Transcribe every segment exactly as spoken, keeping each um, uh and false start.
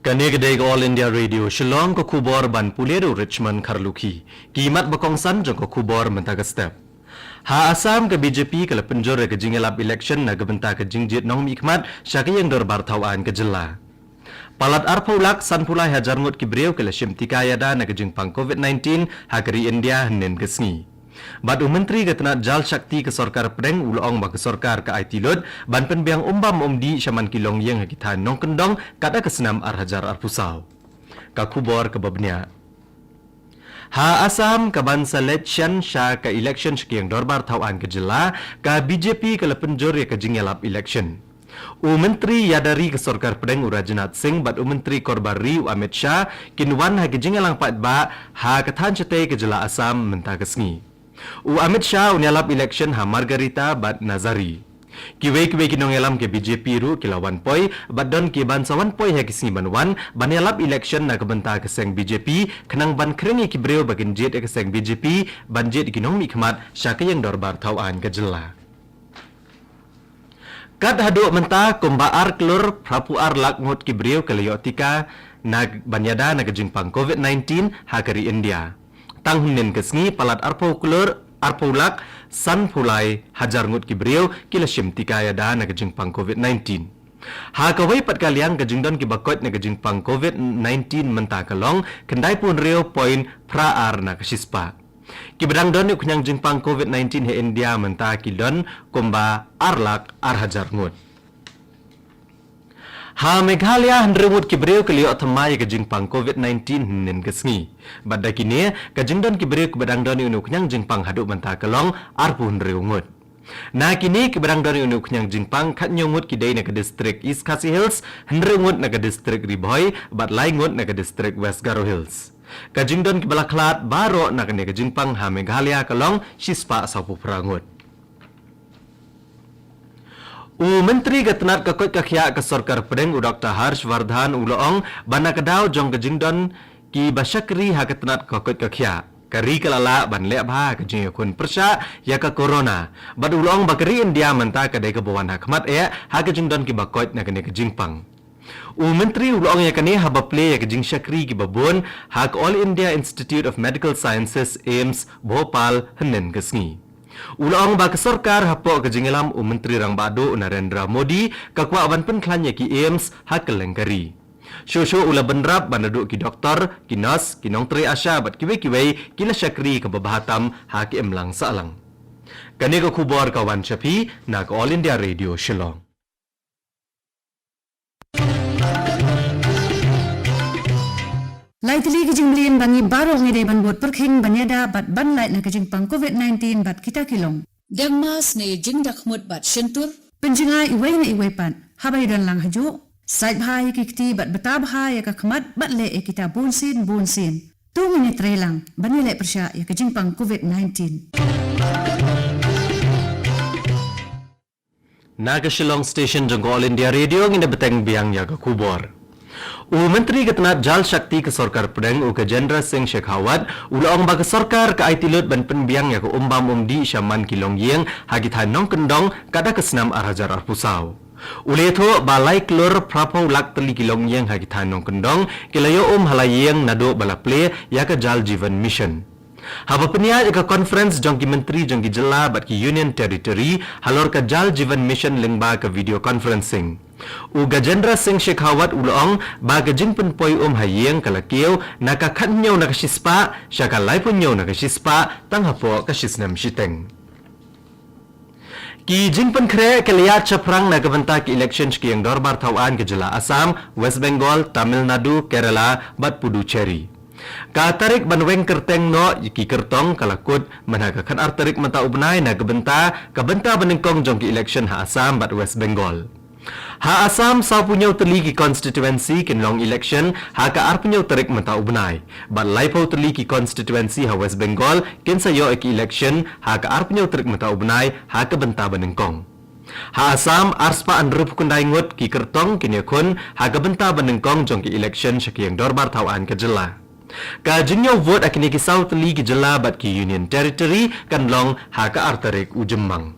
Kane ka dei ka All India Radio Shillong, ka khubor ban pule da u Richmond Kharlukhi. Ki mat ba kongsan jong ka khubor mynta ka step. Ha Assam, ka B J P ka la pynjur ïa ka jingïalap election na ka bynta ka jingjied nongmihkhmat sha ka ïing dorbar thaw aiñ ka jylla. Palat arphew lak sanphew lai hajar ngut ki briew ki la shim tika ïada na ka jingpang covid nineteen ha ka ri India hynnin ka sngi. Bad u Myntri ka tnat Jal Shakti ka Sorkar Pdeng u la ong ba ka sorkar ka aiti lut ban pynbiang umbam umdih sha man ki longïing ha ki thaiñ nongkyndong katba ka snem ar hajar arphew saw. Ka khubor kaba bniah. Ha Assam, kaban sa leit shen sha ka election sha ka ïing dorbar thaw aiñ ka jylla, ka B J P ka la pynjur ïa ka jingïalap election. U Myntri ïada ri ka Sorkar Pdeng u Rajnath Singh bad u Myntri Korbar Ri u Amit Shah kin wan ha ka jingïalang paidbah ha ka thaiñ shatei ka jylla Assam mynta ka sngi. U Amit Shah un ïalap election ha Margherita bad Nazari. Kiwei kiwei ki nongïalam ka B J P ruh ki la wan poi bad don kiban sa wan poi ha ki sngi ban wan ban ïalap election na ka bynta ka seng B J P, khnang ban khring ïa ki briew ba kin jied ïa ka seng B J P ban jied ïa ki nongmihkhmat sha ka ïing dorbar thaw aiñ ka jylla. Kat haduh mynta, kumba ar klur phraphew ar lak ngut ki briew ki la ïoh tika na ban ïada na ka jingpang covid nineteen ha ka ri India. Tang hynnin ka sngi, palat arphew klur arphew lak sanphew lai hajar ngut ki briew ki la shim tika ïada na ka jingpang covid nineteen. Ha kawei pat ka liang, ka jingdon kiba koit na ka jingpang covid nineteen mynta ka long khyndaiphew hynriew point phra ar na ka shispah. Kiba dang don ïa u khñiang jingpang covid nineteen ha India mynta ki don kumba ar lak ar hajar ngut. Ha Meghalaya, hynriew ngut ki briew ki la ïoh thymmai ïa ka jingpang covid nineteen hynnin ka sngi. Bad da kine, ka jingdon ki briew kiba dang don ïa une u khñiang jingpang haduh mynta ka long arphew hynriew ngut. Na kine kiba dang don ïa une u khñiang jingpang, khathynñiew ngut ki dei na ka distrik East Khasi Hills, hynriew ngut na ka distrik Ri Bhoi bad lai ngut na ka distrik West Garo Hills. Ka jingdon kiba la khlad baroh na kane ka jingpang ha Meghalaya ka long shispah sawphew phra ngut. U Myntri ka tnat ka koit ka khiah ka Sorkar Pdeng u Doctor Harsh Vardhan u la ong ba na ka daw jong ka jingdon kiba shakri ha ka tnat ka koit ka khiah, ka ri ka la lah ban leh bha ha ka jingïakhun pyrshah ïa ka corona. Bad u la ong ba ka ri India mynta ka dei kaba wan ha khmat eh ha ka jingdon kiba koit na kane ka jingpang. U Myntri u la ong ïa kane haba plie ïa ka jingshakri kiba bun ha ka All India Institute of Medical Sciences, AIIMS, Bhopal hynnin ka sngi. U la ong ba ka sorkar hapoh ka jingïalam u Myntri Rangbah Duh u Narendra Modi ka kwah ban pynkhlaiñ ïa ki AIIMS ha kylleng ka ri. Shuh shuh u la bynrap ba naduh ki doktor, ki nurse, ki nongtrei ASHA bad kiwei kiwei ki la shakri kaba bha tam ha ka imlang sahlang. Kane ka khubor ka wan sha phi na ka All India Radio Shillong. Lai tylli ki jingmlien ba ngi baroh ngi dei ban bud pyrkhing ban ïada bad ban lait na ka jingpang covid nineteen bad kita ki long: deng mask ne jingdakhmut bad shyntur, pynjngai iwei na iwei pat haba ïadon lang hajuh, sait bha ïa ki kti bad bta bha ïa ka khmat bad leh ïa kita bunsien bunsien. To ngin ïatrei lang ban ïaleh pyrshah ïa ka jingpang covid nineteen. Na ka Shillong Station jong ka All India Radio, ngin da bteng biang ïa ka khubor. U Myntri ka tnat Jal Shakti ka Sorkar Pdeng u Gajendra Singh Shekhawat u la ong ba ka sorkar ka aiti lut ban pynbiang ïa ka umbam umdih sha man ki longïing ha ki thaiñ nongkyndong katba ka snem ar hajar arphew saw. U la ïathuh ba lai klur phraphew lak tylli ki longïing ha ki thaiñ nongkyndong ki la ïoh um ha la ïing naduh ba la plie ïa ka Jal Jeevan Mission. Haba pynïaid ïa ka conference jong ki myntri jong ki jylla bad ki Union Territory halor ka Jal Jeevan Mission lyngba ka video conferencing, u Gajendra Singh Shekhawat u la ong ba ka jingpynpoi um ha ïing ka la kiew na ka khathynñiew na ka shispah sha ka laiphew hynñiew na ka shispah tang hapoh ka shisnem shiteng. Ki jingpynkhreh ki la ïaid shaphrang na ka bynta ki election sha ki ïing dorbar thaw aiñ ka jylla Assam, West Bengal, Tamil Nadu, Kerala bad Puducherry. Ka tarik ban weng kyrteng noh ïa ki kyrtong ka la kut mynha ka khatar tarik mynta u bnai na ka bynta ka bynta banyngkong jong ki election ha Assam bad West Bengal. Ha Assam, sawphew hynñiew tylli ki constituency kin long election ha ka arphew hynñiew tarik mynta u bnai. Bad laiphew tylli ki constituency ha West Bengal kin sa ïoh ïa ki election ha ka arphew hynñiew tarik mynta u bnai ha ka bynta banyngkong. Ha Assam, arspah hynriewphew khyndai ngut ki kyrtong kin ïakhun ha ka bynta banyngkong jong ki election sha ki ïing dorbar thaw aiñ ka jylla. Ka jingñiew vote ha kine ki saw tylli ki jylla bad ki Union Territory kan long ha ka ar tarik u Jymmang.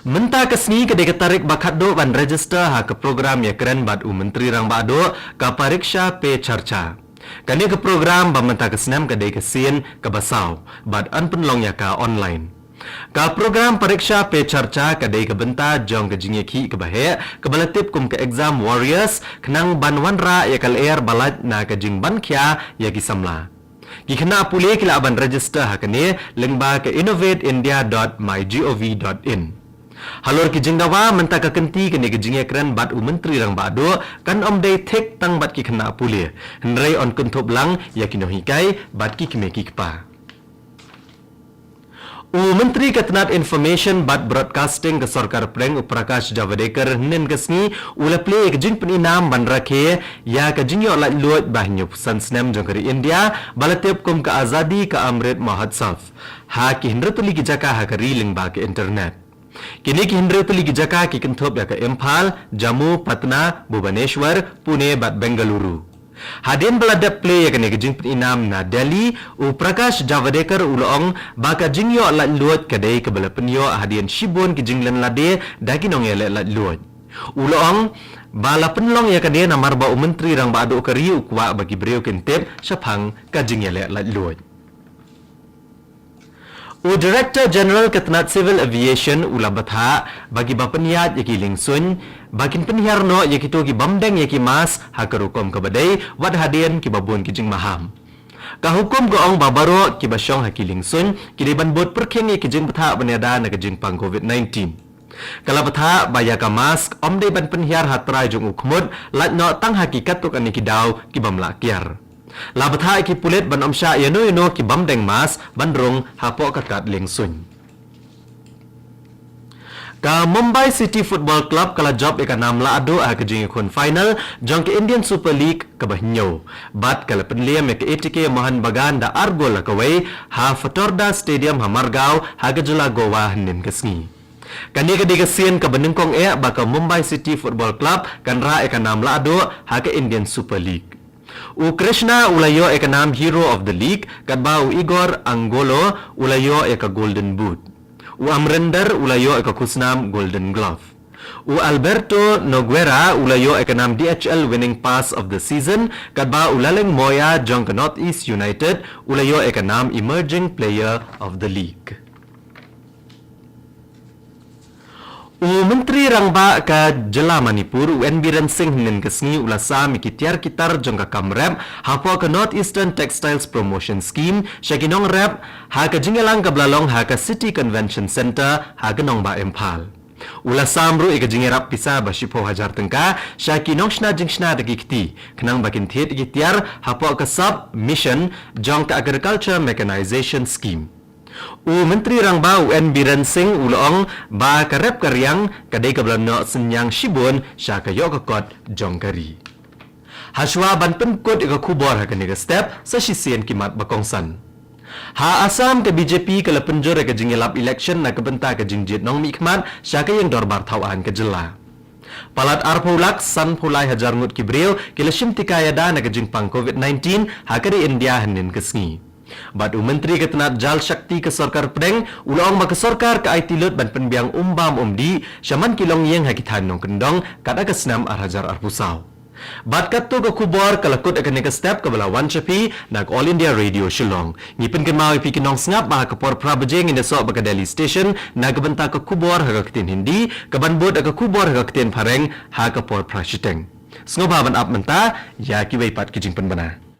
Mynta ka sngi ka dei ka tarik ba khatduh ban register ha ka program ïakren bad u Myntri Rangbah Duh, ka Pariksha Pe Charcha. Kane ka program ba mynta ka snem ka dei ka sien kaba saw bad yn pynlong ïa ka online. Ka program Pariksha Pe Charcha ka dei ka bynta jong ka jingïakhih kaba heh kaba la tip kum ka Exam Warriors, khnang ban wanrah ïa ka lyer ba lait na ka jingban khia ïa ki samla. Ki khynnah pule ki lah ban register ha kane lyngba ka innovate india dot my gov dot in. Halor ki jingdawa, mynta ka kynti kane ka jingïakren bad u Myntri Rangbah Duh kan ym dei thik tang bad ki khynnah pule, hynrei yn kynthup lang ïa ki nonghikai bad ki kmie ki kpa. U Myntri ka tnat Information bad Broadcasting ka Sorkar Pdeng, u Prakash Javadekar, hynnin ka sngi u la plie ïa ka jingpyninam ban rakhe ïa ka jingïoh laitluid ba hynñiewphew san snem jong ka ri India ba la tip kum ka Azadi Ka Amrit Mahotsav ha ki hynriew tylli ki jaka ha ka ri lyngba ka internet. Kine ki hynriew tylli ki jaka ki kynthup ïa ka Imphal, Jammu, Patna, Bhubaneswar, Pune bad Bengaluru. Hadien ba la dep plie ïa kane ka jingpyninam na Delhi, u Prakash Javadekar u la ong ba ka jingïoh laitluid ka dei kaba la pynïoh hadien shibun ki jinglen lade da ki nongïaleh laitluid. U la ong ba la pynlong ïa kane namar ba u Myntri Rangbah Duh ka ri u kwah ba ki briew kin tip shaphang ka jingïaleh laitluid. U Director General ka tnat Civil Aviation u la bthah ba kiba pynïaid ïa ki liengsuiñ ba kin pynhiar noh ïa kito ki bym deng ïa ki mask ha ka rukom kaba dei, wat hadien kiba bun ki jingmaham. Ka hukum ka ong ba baroh kiba shong ha ki liengsuiñ ki dei ban bud pyrkhing ïa ki jingbthah ban ïada na ka jingpang covid nineteen. Ka la bthah ba ïa ka mask ym dei ban pynhiar ha trai jong u khmut, lait noh tang ha ki katto katne ki daw ki bym lah kiar. La bthah ïa ki pulit ban ym shah ïano ïano ki bym deng mask ban rung hapoh ka kad liengsuiñ. Ka Mumbai City Football Club ka la jop ïa ka nam lahduh ha ka jingïakhun final jong ka Indian Super League kaba hynñiew bad ka la pynliem ïa ka A T K Mohan Bagan da ar gol ha kawei ha Fatorda Stadium ha Margao ha ka jylla Goa hynnin ka sngi. Kane ka dei ka sien kaba nyngkong eh ba ka Mumbai City Football Club kan rah ïa ka nam lahduh ha ka Indian Super League. U Krishna u la ïoh ïa ka nam Hero of the League, katba u Igor Angulo u la ïoh ïa ka Golden Boot. U Amrinder u la ïoh ïa ka khusnam Golden Glove. U Alberto Nogueira u la ïoh ïa ka nam D H L Winning Pass of the Season, katba u Laleng Moya jong ka North East United u la ïoh ïa ka nam Emerging Player of the League. U Myntri Rangbah ka jylla Manipur, u N Biren Singh, hynnin ka sngi u la sam ïa ki tiar ki tar jong ka kam rep hapoh ka North Eastern Textiles Promotion Scheme sha ki nongrep ha ka jingïalang kaba la long ha ka City Convention Centre ha ka nongbah Imphal. U la sam ruh ïa ka jingïarap pisa ba shiphew hajar tyngka sha ki nongshna jingshna da ki kti, khnang ba kin thied ïa ki tiar hapoh ka sub mission jong ka Agriculture Mechanization Scheme. U Myntri Rangbah u N Biren Singh u la ong ba ka rep ka riang ka dei kaba la noh synñiang shibun sha ka ïoh ka kot jong ka ri. Hashwa ban pynkut ïa ka khubor ha kane ka step, sa shisien ki mat ba kongsan. Ha Assam ka B J P ka la pynjur ïa ka jingïalap election na ka bynta ka jingjied nongmihkhmat sha ka ïing dorbar thawaiñ ka jylla. Palat arphew lak sanphew lai hajar ngut ki briew ki la shim tika ïada na ka jingpang covid nineteen ha ka ri India hynnin ka sngi. Bad u Myntri ka tnat Jal Shakti ka Sorkar Pdeng u la ong ba ka sorkar ka aiti lut ban pynbiang um bam um dih sha man ki longïing ha ki thaiñ nongkyndong kat ha ka snem ar hajar arphew saw. Bad katto ka khubor ka la kut ha kane ka step kaba la wan sha phi na ka All India Radio Shillong. Ngi pynkynmaw ïa phi ki nongsngap ba ha ka por phra baje ngin ïasoh bad ka Delhi Station na ka bynta ka khubor ha ka ktien Hindi, kaban bud ha ka khubor ha ka ktien Phareng ha ka por phra shiteng. Sngewbha ban ap mynta ïa kiwei pat ki jingpynbna.